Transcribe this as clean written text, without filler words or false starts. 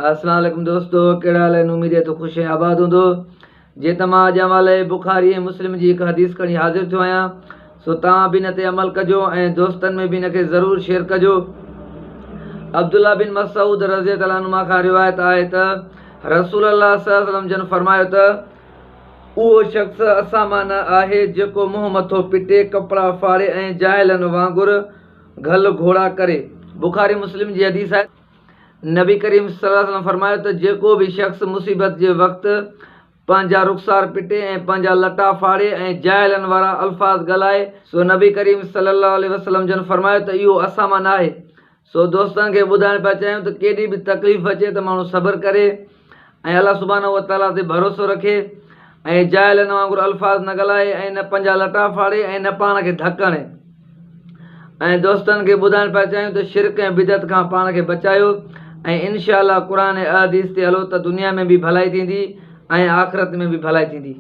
السلام عليڪم دوستو ڪهڙا حال آهن اميد آهي ته خوش ۽ آباد هوندو جي ته مان اڄ اوهان لاء بخاري ۽ مسلم جي هڪ حديث کڻي حاضر ٿيو آهيان سو توهان به ان تي عمل ڪجو ۽ دوستن ۾ به ان کي ضرور شيئر ڪجو عبدالله بن مسعود رضي الله عنه کان روايت آهي ته رسول الله صلي الله عليه وسلم جن فرمايو ته اهو شخص اسان مان نه آهي جيڪو منهن مٿو پٽي ڪپڙا ڦاڙي ۽ جاهلن وانگر گهل گهوڙا ڪري بخاري مسلم جي حديث آهي نبي ڪريم صلي الله عليه وسلم فرمايو ته جيڪو به شخص مصيبت جي وقت پنهنجا رخسار پٽي ۽ پنهنجا لٽا ڦاڙي ۽ جاهلن وارا الفاظ ڳالهائي، سو نبي ڪريم صلي الله عليه وسلم جن فرمايو ته اهو اسان مان ناهي. سو دوستن کي ٻڌائڻ پيا چاهيون ته ڪيڏي به تڪليف اچي ته ماڻهو صبر ڪري ۽ الله سبحانه وتعاليٰ تي ڀروسو رکي ۽ جاهلن وانگر الفاظ نه ڳالهائي ۽ نه پنهنجا لٽا ڦاڙي ۽ نه پاڻ کي ڌڪ هڻي. ۽ دوستن کي ٻڌائڻ پيا چاهيون ته شرڪ ۽ بدعت کان پاڻ کي بچايو ۽ انشاء الله قرآن ۽ احاديث تي هلو ته دنيا ۾ به ڀلائي ٿيندي ۽ آخرت ۾ به ڀلائي ٿيندي.